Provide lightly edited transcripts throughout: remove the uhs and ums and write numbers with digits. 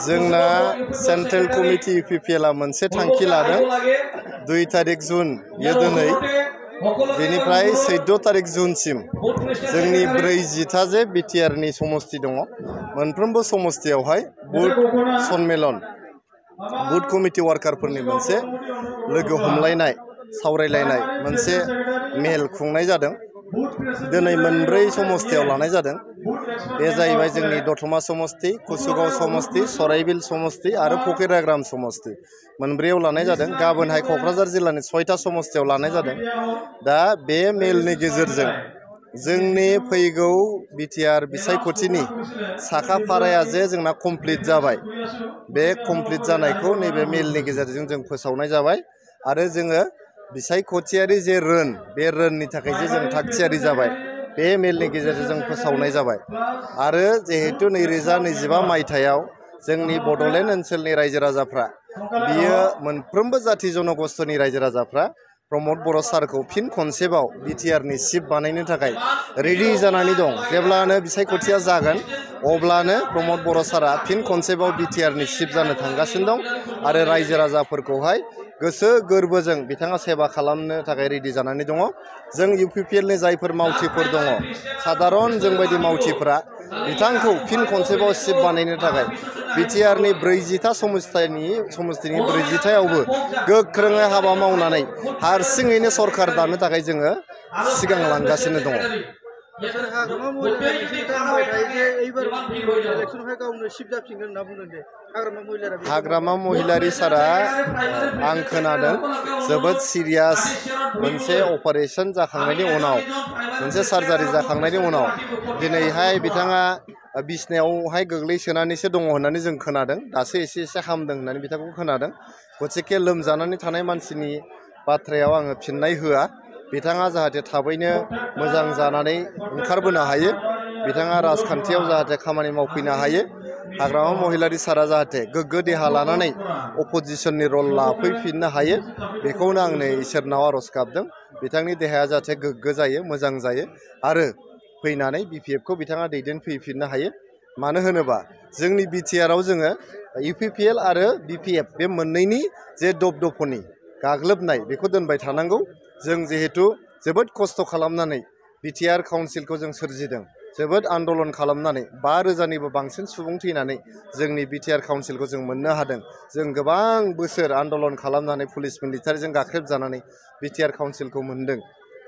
जोंना central committee UPPL मोनसे थांखि लादों 2 तारिख जुन यो दिनै बेनिफ्राय 14 तारिख जुनसिम जोंनि 40 जे बिटिआर नि समस्ति दङ मोनफ्रोमबो समस्तियावहाय बुथ सन्मेलन बुथ कमिटि वार्कारफोरनि मोनसे लोगो हमलायनाय सावरायलायनाय मोनसे मेल खुंनाय जादों दिनै मोनब्रै समस्तियाव लानाय जादों बे जाहैबाय जोंनि दतमा समस्ति कुसुगाव समस्ति सराइबिल समस्ति आरो फकिराग्राम समस्ति मोनब्रैयाव लानाय जादों गाबोनहाय क'क्राझार जिल्लानि 6टा समस्तियाव लानाय जादों दा बे मेलनि गेजेरजों जोंनि फैगौ बिटिआर बिसायख'थिनि साखाफाराया जे जोंना कमप्लिट जाबाय बे कमप्लिट जानायखौ नैबे मेलनि गेजेरजों जों फोसावनाय जाबाय आरो जोङो बिसायख'थियारि जे रोन बे रोननि थाखाय जे जों थागथियारि जाबाय बे मेलनि गेजेरजों जों फोसावनाय जाबाय आरो जिहेतु 2025 मायथाइयाव जोंनि बड'लेण्ड ओनसोलनि रायजो राजाफ्रा बियो मोनफ्रोमबो जाति जनगोष्ठीनि रायजो राजाफ्रा प्रमद बर' सारखौ फिन खनसेबाव बिटिआर नि चिफ बानायनो थाखाय रेडि जानानै दं जेब्लानो बिसायख'थिया जागोन अब्लानो प्रमद बर' सारा फिन खनसेबाव बिटिआर नि चिफ जानो थांगासिनो दं आरो रायजो राजाफोरखौहाय गोसो गोरबोजों बिथाङा सेवा खालामनो थाखाय रेडि जानानै दङ जों इउपिपिएल नि जायफोर मावथिफोर दङ साधारन जों बायदि मावथिफोरा बिथांखौ फिन खनसेबाव चिफ बानायनो थाखाय बिटिआर नि 40टा समस्तिनि 40टायावबो गोख्रोङै हाबा मावनानै हारसिङैनो सरकार दानो थाखाय जोङो सिगां लांगासिनो दङ हाग्रामा महिलारि सारा आं खोनादों जोबोद सिरियास मोनसे अपारेशन जाखांनायनि उनाव मोनसे सार्जारि जाखांनायनि उनाव दिनैहाय बिथाङा बिसनायावहाय गोग्लैसोनानैसो दङ होननानै जों खोनादों दासो एसे हामदों होननानै बिथांखौ खोनादों गथिखे लोमजानानै थानाय मानसिनि बाथ्रायाव आङो फिननाय होआ बिथाङा जाहाथे थाबैनो मोजां जानानै ओंखारबोनो हायो बिथाङा राजखान्थियाव जाहाथे खामानि मावफैनो हायो हाग्रामा महिलारि सारा जाहाथे गोग्गो देहा लानानै अपोजिशननि रल लाफैफिननो हायो बेखौनो आंनो इसोरनाव आरज गाबदों बिथांनि देहाया जाहाथे गोग्गो जायो मोजां जायो आरो फैनानै बिपिएफ खौ बिथाङा दैदेनफैफिननो हायो मानो होनोबा जोंनि बिटिआरआव जोङो इउपिपिएल आरो बिपिएफ बे मोननैनि जे दपदपनि गाग्लोबनाय बेखौ दोनबाय थानांगौ जों जिहेतु जोबोद खस्थ' खालामनानै बिटिआर काउन्सिलखौ जों सोरजिदों जोबोद आन्दलन खालामनानै 5,000निबो बांसिन सुबुं थैनानै जोंनि बिटिआर काउन्सिलखौ जों मोननो हादों जों गोबां बोसोर आन्दलन खालामनानै पुलिस मिलिटारिजों गाख्रेबजानानै बिटिआर काउन्सिलखौ मोनदों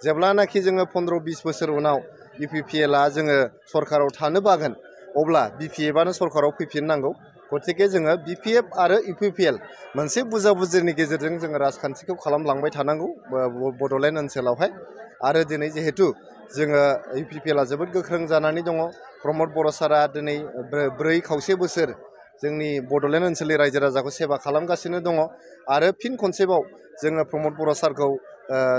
जेब्लानाखि जोङो 15-20 बोसोर उनाव इउपिपिएलआ जोङो सरकाराव थानो बागोन अब्ला बिपिएफआनो सरकाराव फैफिननांगौ गथिखे जोङो बिपिएफ आरो इउपिपिएल मोनसे बुजाबुजिनि गेजेरजों जोङो राजखान्थिखौ खालामलांबाय थानांगौ बड'लेण्ड ओनसोलावहाय आरो दिनै जिहेतु जोङो इउपिपिएलआ जोबोद गोख्रों जानानै दङ प्रमद बर' सारा दिनै 4.5 बोसोर जोंनि बड'लेण्ड ओनसोलनि रायजो राजाखौ सेवा खालामगासिनो दङ आरो फिन खनसेबाव जोङो प्रमद बर' सारखौ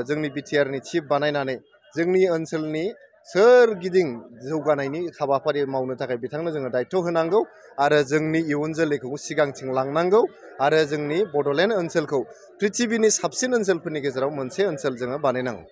जोंनि बिटिआर नि चिफ बानायनानै जोंनि ओनसोलनि सोरगिदिं जौगानायनि हाबाफारि मावनो थाखाय बिथांनो जोङो दायथ' होनांगौ आरो जोंनि इयुन जोलैखौ सिगांथिं लांनांगौ आरो जोंनि बड'लेण्ड ओनसोलखौ पृथिबिनि साबसिन ओनसोलफोरनि गेजेराव मोनसे ओनसोल जोङो बानायनांगौ